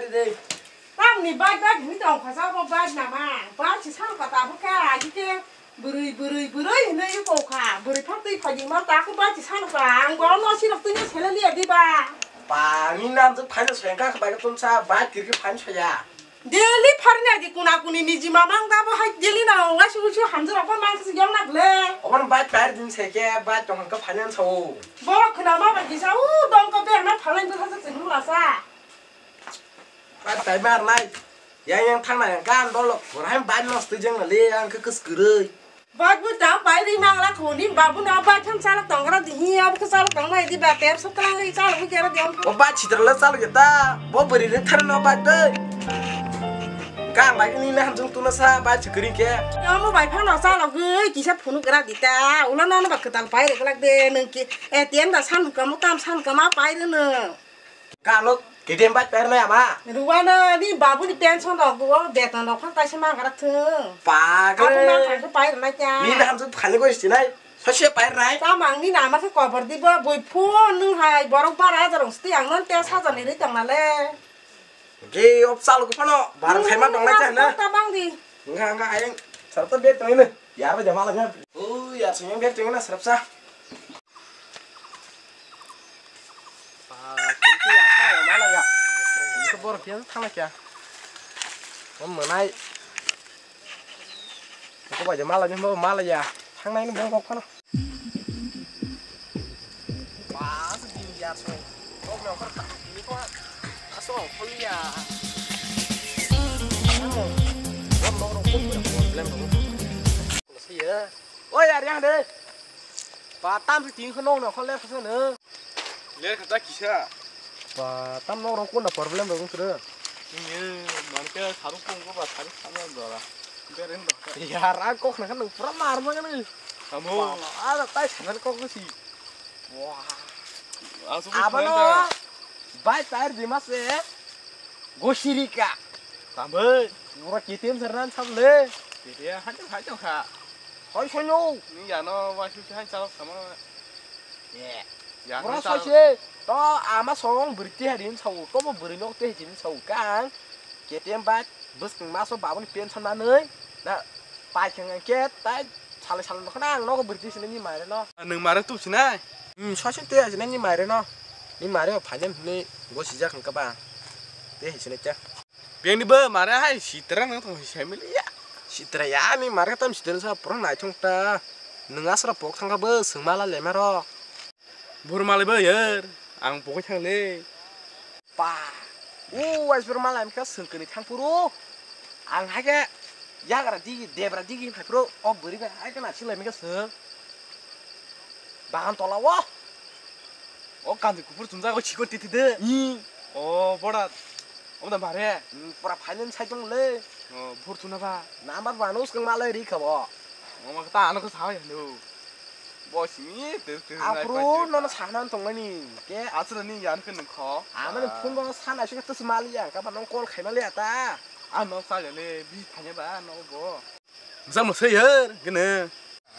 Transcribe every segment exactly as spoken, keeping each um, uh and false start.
Tamni bike bike hinwi tong kha, jabo bike nama. Bike si sano kha tabuk khe, agi khe bwrwi, bwrwi, bwrwi hinwi kok kha. Bwrwi phak twi phai di ma, ta khe bike si sano kha. Ang bo no sirok twi no sele liya di ba. Ba, ni nam jok phai no soya kha, bike tum sa, bike kir khe phai no soya. Daily pharni agi kuna kuni ni jima mang da bo hai daily na, wai su su hamjak rok bo mang khe yong na ble. Oban bike pair din se khe, bike tong kha phai no sao. Borok khna ma ba kisa, u dong ko ber ma phalai bwtha sa chwng lasa. Pai pai mar nai. Yang yang thang nai kan dol. Borai bai mas tu jeng le ang ke kes gerei. Bai bu ta bai ri mang la ko ni babu na bai thang chalak tong ra di hi ab ke chalak tong nai di ba ter sa tang ri chalak bu kera di am. O bai chitra la chalak ya ta. Bo beri re thar no bai de. Kan bai ni le ham jung tu na sa bai chikri ke. Ya mo bai phang no chalak ge kisa phunu kera di ta. Ula na na ba ketal pai re kelak de nang ki. A T M da san ka mo tam san ka ma pai re no. Kano K T M bike pair nai ama? Ruwano ni babu ni pension rok o beton rok phan kaisa ma gara thung. Pagal. Abo ma thang khe pair nai kya? Ni na hamjak phani ko isti nai. Sose pair nai. Ta mang ni nama khe kobor di bo bui phun nung hai borok bara hajar rong sti ang non tes hajar ni ri tong na le. Ge op sal ko phano bar khai ma tong nai kya na? Ta bang di. Nga nga ayang sarta ber tong ina. Yar ba jama la ga. O yar sing ber tong na sarap sa. Ba, kintu ya, apa ya, mana ya? Ini ke borok ya, thang lagi ya. Oh, menai. Ini ke baca malah, ini mau malah ya. Thang naik ini bongkok kan. Ba, sedih ya, so. Oh, belum kertas. Ini kok asal kuliah. Kamu, belum mau rokok, belum mau, belum mau. Iya. Oi, yar yang deh. Ba, tam si ting khe nok no kho ler khe no. Ler khe ta kisa. Ba, tam nok rok kunda problem rok wngkhe. Ni man khe saruk kong ko ba saruk sama dora. Beren do. Yar a kok na kan pura mar ma kan. Kamu. Ba, ada tai sanan kok si. Wah. Asu. Abano. Bai tar di mas e. Gosirika. Tambai. Pura K T M sernan samle. K T M hajong hajong kha. Hoi soino. Ni yano wasu hai chalok sama. Ye. Yang pura soise. To ama song berti hadin sau. Kobo beri nok te hadin sau kang. K T M bike bus maso babuni pension na nei. Na pai kang ke tai sale sale no khana ang nogo berti sini ni mare no. Nang mare tu sinai. Hmm, soise te hadin ni mare no. Ni mare o phajen ni go sijak kang kaba. Te hadin cha. Biyangni bo mare hai sitra nang tong sai mili ya. Sitra ya ni mare tam sitra sa pura naithong ta. Nung asra pok thangka bo sengmala lemaro. Bur malai bo yer ang pokoi thang le. Pa. U wais bur malai mika sengkani thang puru. Ang hai ke yagra digi debra digi phai puru o buri ba hai kana silai mika seng. Bagan tola o. O kanti kupur chumjak o chikon titi de. Ni. O boda. O da mare. Hmm, pura finance sai tong le. O, bur tuna ba. Number one us kang malai ri kha bo. O ma ta ano ko sa ya no. Bo simi te te. Apro no no sana tong mani. Ke. Asra ni yan ke nang kho. Amani phone bo sana shi ka tus mali ya ka ba nong call khai mali ya ta. Ano sa ya le bi thanya ba no bo. Masa masa ya gene.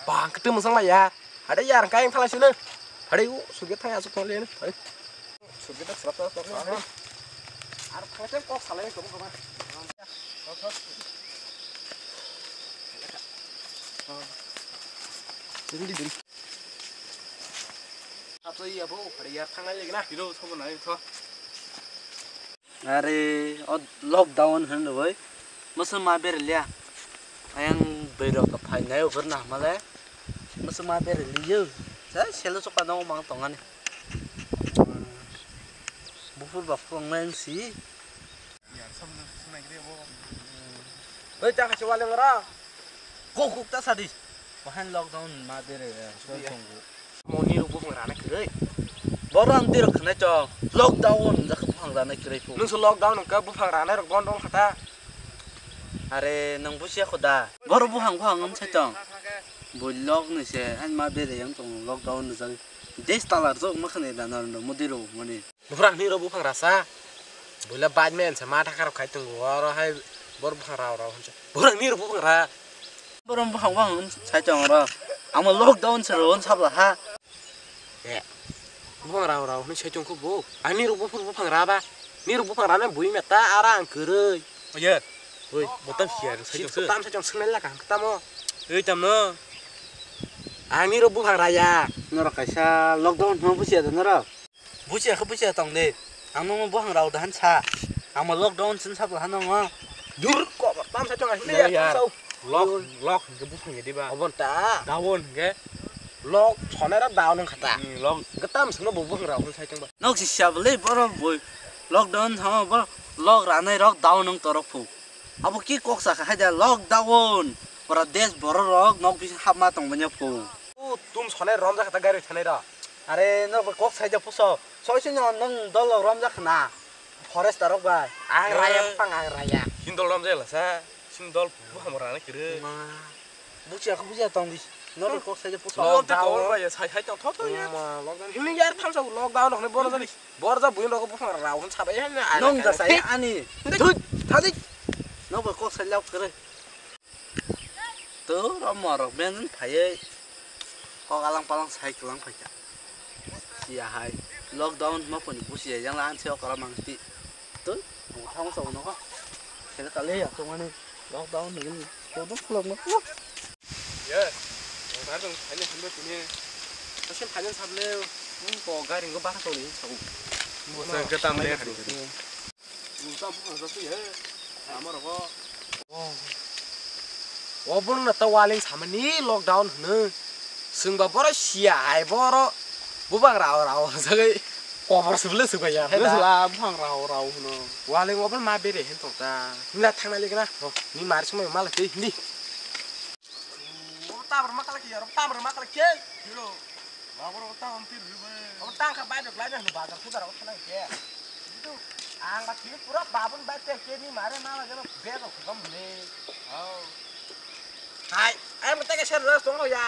Bang kete masa ma ya. Ada ya rang kain thala sini. Ada u suge thaya su thole ne. Ada. Suge tak serap serap serap. Ada thang tem kok salai ko ko. Sini di diri. Apa iya bo? Ada ya thang aja gina. Kilo sama naik kok. Are, o lockdown hwn rwui, mwswk ma beraliya. Ayang bwrwi rok phai nai o bwrwino hamale, mwswk ma beraliya. Sa selo chukla no mang tongani. Buphur ba phung nai si. Oi, ta khachi waleng ra. Kok kok ta sadi. Bahan lockdown ma bere, eh, so tongo. Moni rok buphang rana kwrwi. Boro ang tiro khwnai chong. Lockdown jak buphang rana kwrwi ko. Nung so lockdown ka buphang rana rok bondo khata. Are nang busia khoda. Boro buphang buphang am sai tong. Bo log ni se an ma bere yang tong lockdown ni jang. Des talar jok ma khane da nar no modi ro moni. Buphang ni ro buphang rasa. Buila bad men se ma thakar khai tongo oro hai bor buphang rao rao hanse. Buphang ni ro buphang ra. Borom buphang buphang sai tong ro. Amo lockdown se ro on sabla ha. Eh. Buphang rao rao ni sai tong ko bo. Ani ro buphang buphang ra ba. Nirok buphang rana bui meta ara ang kwrwi. Oye. Oi. Botam siya, sai Sik jokse. Tam sai jong swngnai laka ang tamo. Oi, tamno. Ang nirok buphang raya. Norok kaisa lockdown hwnwi buchiya da norok? Buchiya khe buchiya tong de. Ang nungno buphang rao da han sa. Ang ma lockdown sin sabo han nungo. Dur ko tam sai jong ang Ya, ya. Tam sau. Lock, lock hwnkhe buphang ya diba? Obon ta. Down hwnkhe? Lock sonai ra down wng khata. Hmm, lock. Hwnkhe tam sungno bo buphang rao hwn sai tong ba. Nok si siya bwle borok boi lockdown thango borok lok ranai rok down wng torok phu. Abo ki kok sa kha haida lockdown. Pura desh borok rok nok bising hapma tong banya phu. O tum sonai rom jak ta gari thanai ra. Are nok bo kok sai ja puso. Soi soi no nung dol rok rom jak na. Forest rok bai. Ang raya pang ang raya. Hindol rom jak la sa. Sindol buphang rana kiri. Ma. Buchiya khe buchiya tong di. Norok kok sai je pusa. Lockdown. Lockdown ba ya sai sai tong thok thok ya. Ma, lockdown. Himni yar thamsa lockdown rok ne boro jani. Boro ja buin rok buphang rao hwn sabai ya na. Nong da sai ani. Thut, thadik. Nokbo kok sai lok kere. To ro morok ben phaiye. Kok alang palang sai klang phaikha. Siya hai lockdown ma poni busi ya yang lan se okra mang ti. Tun, bo thang sa uno ka. Kena kale ya to mani lockdown ni ko do vlog ma. Ye. Bar dong, ani hambe tini. Asen phainan sable, um, ko gari ngo bar to ni sa u. Mo sa ke tam le hari. Uta bukhang sa tu ye. Amar ko. Obo no ta waling samani lockdown hwno. Swngba boro siya hai boro. Bubak rao rao jagoi. Kobor sibole suka ya. He da. Bwsla buphang rao rao hwno. Waling obo ma bere hen tong ta. Himla thangna legi na. Ni mar sumai mala tei hindi. Obo tabra ma kala kiyaro, tabra ma kala kiyai. Hero. Obo tabra ma pir hero. Obo tangkha bai dok lai na bazar kudar obo thana kiyai. Itu ang ba kiri pura babun bai te kiyai ni mare mala jero bego khukam hune. Oh. Hai, ai mo tege ser ro tong ya.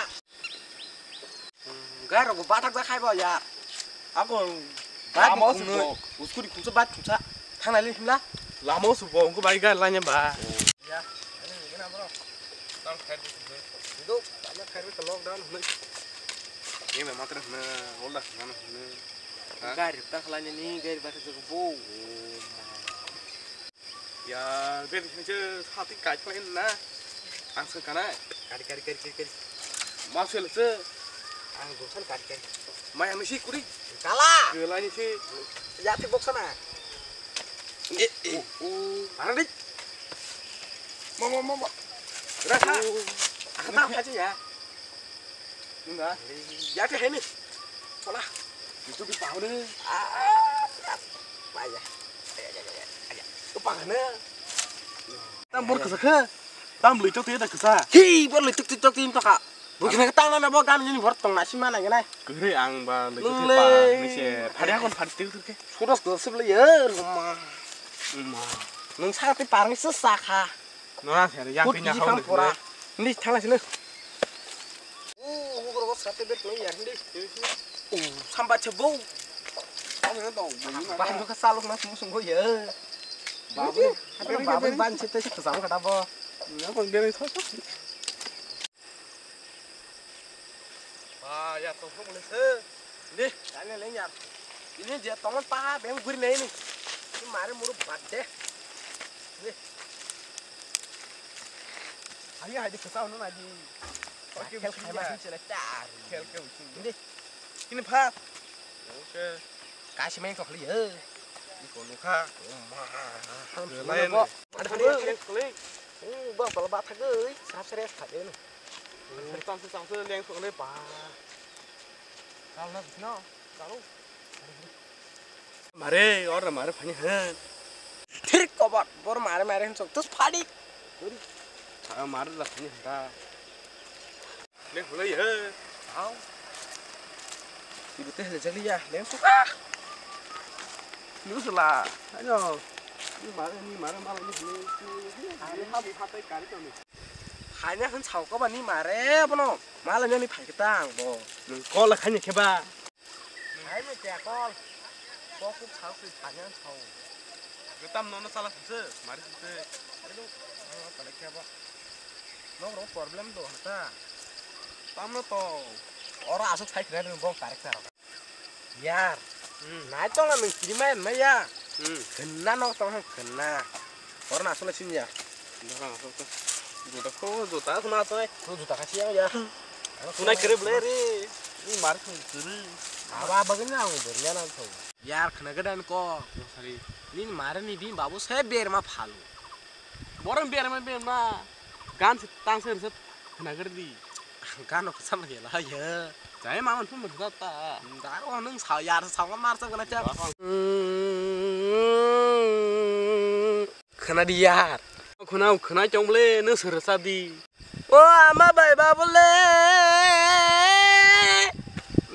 Gari rok bo bathak jak hai bo ya. Ako lama o subo. Uskuri khumsa bat khumsa. Thang nai le himla. Lama o subo, ungko bai gari lanya ba. Ya, ani ni gana bro. Tang khair bi khumsa. Indo, tang khair bi lockdown hwnwi. Ye me matra hwnwi, olda hwnwi hwnwi. Ha? Gari tak lanya ni, gari bathak jak bo. Ya, beri sini sati kai pain na. Ang sengkana. Kari, kari, kari, kari, kari. Masuk le se. Ang dosan kari, kari. Mai ang si kuri. Kala. Kala ni si. Ya, tik box sana. Eh, eh. Oh, oh. Parah, dik. Mama, mama. Rasa. Oh. Aku tahu aja ya. Enggak. Ya, ke ini. Pola. Itu di pahone. Ah, ah, ah. Paya. Aya, aya, aya, aya. Itu pahone. Tam bor kesa khe. Tam lui tok te da kesa. Hi, bor lui tok tok tok tim to kha. Bo kena tang na bo gan ni bor tong na sima na gena. Kere ang ba lui tok te pa ni se. Phari akon phari tok tok ke. Sudas ko sib le yer ma. Ma. Nung sa te par ni se sa kha. Nora se yang pinya hau ni pora. Ni thang sini. Oh, hukro ko sate bet lo yar ni. Oh, sambat chebo. Ang na dong. Ba no ka salok na sung sung go ya. Babu, babu ban chete sa sa ka bo. Na kon bere so so. Ah, ya to hukro le se. Ni, tanya le yar. Ini je tongon pa beng guri nei ni. Ni mare muru bad de. Ni. Ayo, hai di kesa ono na di. Oke, khel khai ma sin chela char. Khel ke usin. Inde. Ini pha. Oke. Kasi main kok li he. Iko nukha. Lain. Ada kali yang kali. Hmm, bang pala bathak oi. Sap sere khat eno. Tang se tang se leng sok le ba. Kal na no. Kalu. Mare, ora mare phani han. Thir kobor, bor mare mare han sok tus phadi. Sa mare la phani han ta. Le hulai he. Au. Ibu teh le jali ya, le sok. Ah. Lu sela. Ayo. Ni mare, ni mare, mare, ni, ni, ni. Ani ha bu phatai kari to ni. Khanya han sao ko ba ni mare bono. Mala ni phai kita ang bo. Nung call khanya khe ba. Hai me kya kol. Kok kuk sao si thanya sao. Yo tam no no sala suse, mari suse. Ayo, ano pala kya ba. No ro problem do hata. Tam no to. Oro asuk sai kre bo character. Yar. Hmm. Nai tong na nung kiri mai mai ya. Hmm. Khenna no tong khenna. Oro na sole sinya. Juta ko juta khuna toi. Ko juta kasi ya ya. Khuna kere ble re. Ni mar khun kere. Aba bagin na ang bernya na thong. Yar khna gadan ko. Sari. Ni mar ni din babu se ber ma phalu. Borang ber ma ber ma. Gan se tang se se khna gadi. Gano kwcham ya la ya. Jai ma man phun ta ta. Daro nung sa yar sa ma mar sa gana cha. Khna di yar. Khna khna chong ble nung sir sa di. O ama bai babule.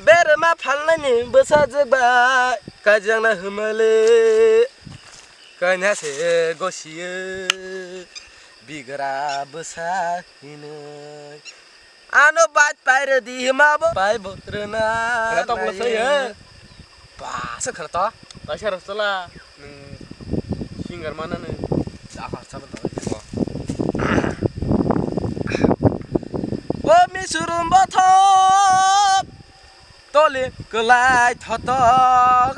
Berma phalnani bwsajwk bai kajangna hwmale. Kanya se gosiye bigra bwsa hinwi. Ano bat paire di hima bo pai bo rwna. Khana tokla naiye. Sai he. Ba se khana to. Taisa rwchwla nwng singer manani. Aha, chabo to. O misurum bothop. Toli kwlai thotok.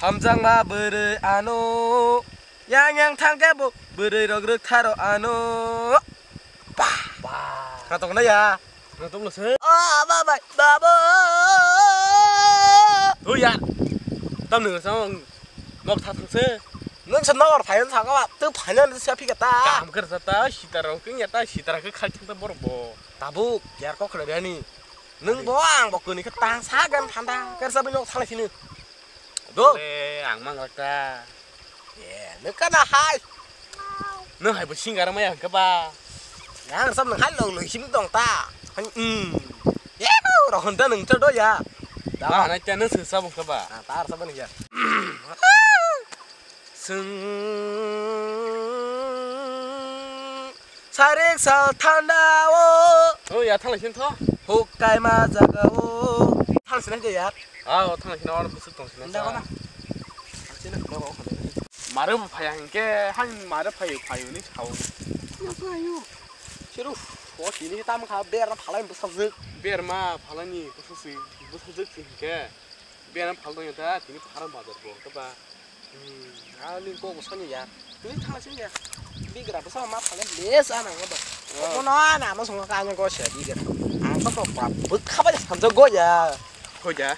Hamjakma bwrwi ano. Yang yang thangkhe bo bwrwi rok rwk tharo ano. Ba. Ba. Kha tong na ya. Kha tong na se. O baba babo. Tho ya. Tam nung sa nok tha thang se. Nung sa nok phai thang ka ba. Tu phai na sa phi ka ta. Kam kar sa ta sitara kung ya ta sitara khe khai thang ta bor bo. Tabuk yar kok khna yani. Nung bo ang bo kuni khe tang sa gan thanda. Kar sa bi nok thang sini. Do. Le ang mang ta. Ye, nung kana hai. Nung hai bo singar maya hwnkhe ba. Yang sam nung hai long nung sim tong ta. Han, mm. Ye, rohon ta nung chodo ya. Ba hanai ta nung sung sabung khe ba. Ah, tar sabung ya. Sung. Sarik sal thanda o. O ya thalai sin tho. Huk kaima jaga o. Thal sinai je yar. Ah, o thang sina oro busuk tong sina. Nda kona. Sina ko ko. Mare bo phaya hinkhe han mare phayo phayo ni sao. Na phayo. Chiru. O tini tam kha ber na phalai busuk. Ber ma phalani busuk si busuk si hinkhe. Ber na phal dong ta tini phara bazar bo ta ba. Hmm, ani kok sani ya. Tini thang sini ya. Bigra bwsa ma phale les ana ngo ba. Oh. Kono ana ma songo ka ani ko se bigra. Ang ko ba bwkha ba samjo go ya. Ko ya.